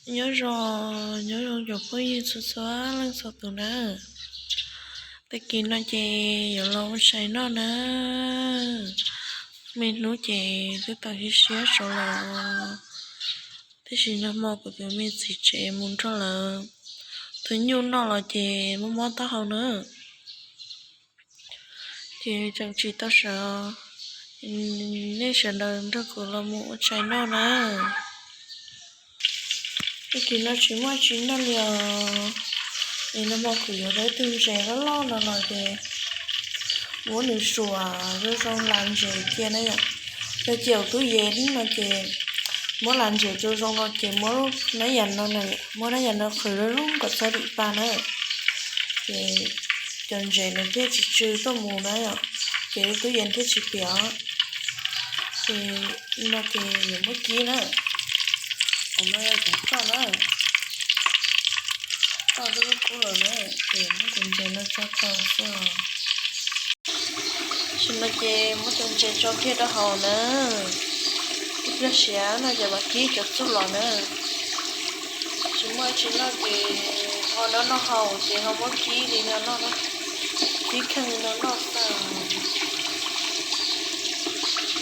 Nyob zoo, nyob zoo cov phooj ywg txhua txhua leej txhua tus na. Tag kis no ces yuav los ua tshais noj na. Me hnub ces twb tau siab siab saud lawm, tiam sis nag hmo kuv tus me txiv tsev mus nrog lawv tus nyuj noj los ces mob mob taub hau na. Ces tseem tsis tau sawv, nej sawv daws nrog kuv los mus ua tshais noj na. Tag kis no tsis muaj tsis noj li os. Es nag hmo kuv yuav tau ib tug ntses loj loj no los ces muab nws suam zoo zoo las ntses cia na yom. Yog cia hauv tub yev no ces muab las ntses zoo zoo no ces muab nab yam no, muab nab yam no qhwv zoo zoo kom txhob dim pa na. Ces cov ntses nws thiaj tsis tsw tuaj mus na yom, ces lub tub yev thiaj tsis piam. Ces no ces yuav muab kib na. Qhov no yog cov toj na, toj twb kub kub lawm na, ces muab cov ntses no tso rau xwb os. Tam sim no ces muab cov ntses tso kiag rau hauv na. Ib pliag siav no ces mam kib cov txuj los na. Tsis muaj tsis noj ces ho noj noj haus ces ho muab kib li no noj na. Kib kheej li no noj xwb.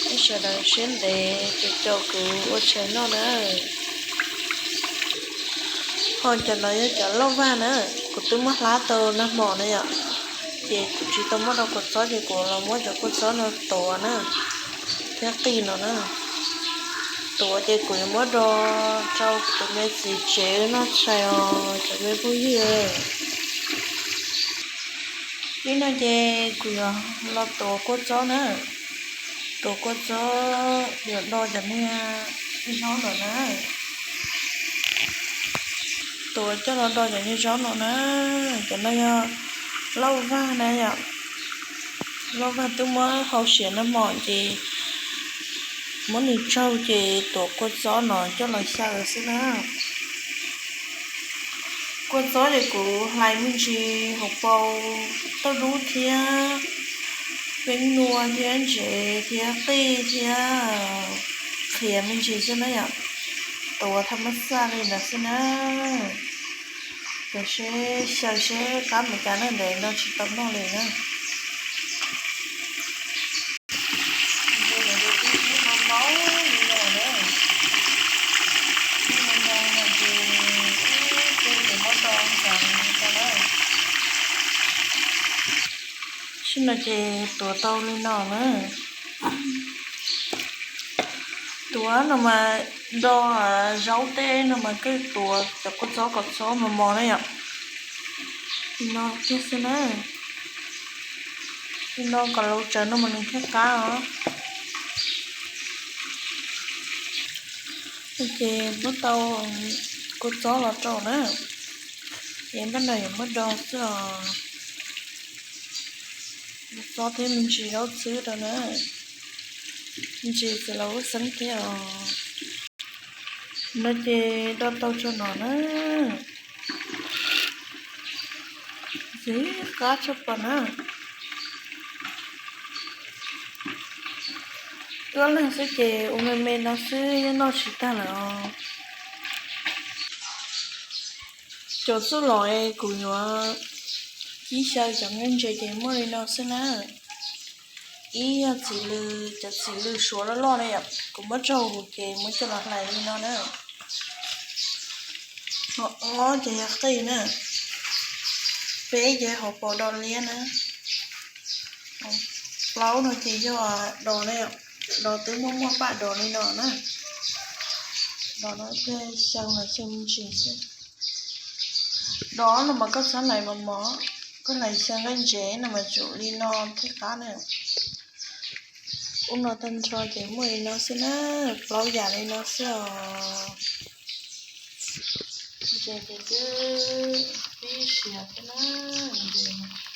Nej sawv daws siab ntev ces caum kuv ua tshais noj na. Ho cov no yog cov lauj vag na, kuv twb muab hlab tau nag hmo na yom, ces kuv tsis tau muab rau kua txob ces kuv los muab cov kua txob no tuav na, thiab qij no na. Tuav ces kuv yuav muab do rau kuv tus me txiv tsev wb noj tshais os cov me phooj ywg. Ib no ces kuv yuav los tuav kua txob na, tuav kua txob yuav do cov niag zaub no na. Tuav coj los do cov niag zaub no na, cov no yog lauj vag na yom. Lauj vag twb muab hau siav nag hmo ces muab nws tsaug ces tuav kua txob no coj los xyaw xwb na. Kua txob ces kuv hlais me ntsis hauv paus tauj dub thiab feeb nua thiab ntsev thiab qij thiab qhiav me ntsis xwb na yom. Tuav thaj mab xaj li ntawd xwb na. Ces seb xyaw seb qab npaum cas na, ntev no tsis tau noj li na. Tam sim no ces tuav tau li no na. Tuav no mas do zaub tej no mas kawg tuav cov kua txob kom txhob mos mos na yom. Li no kiag xwb na. Li no kom laus tsawv no mas nws thiaj qab os. Ces muab tau kua txob los rau na. Ces npaj no yuav muab do xwb os. Kua txob thiab me ntsis zaub txhwb rau na. Me ntsis txiv laus lub xeeb thiab os. No ces do tau tso no na. Ntxim qab tshaj plaws na. Wb ob leeg xwb ces ua me me no xwb yeej noj tsis tag lawm os. Cov txuj lom es kuv yuav kib xyaw cov nqaij ntses ces muaj li no xwb na. Ib yog txiv lws, cov txiv lws suav loj loj na yom, kuv muab tsaug huv ces muab coj los hlais li no na. Ob ces yog qij na. Peb ces hauv paus do liab na. Plaub no ces yog do na, do twb muaj muaj paj do li no na. Do no thiaj xyaw los xyaw me ntsis xwb. Do no mas koj txhob hlais mos mos, koj hlais xyaw nqaij ntsev no mas tsum li no thiaj qab na. Ub no tag nrho ces muaj li no xwb na, plaub yam li no xwb os. Ntses ces twb pib siav thiab na, ntses.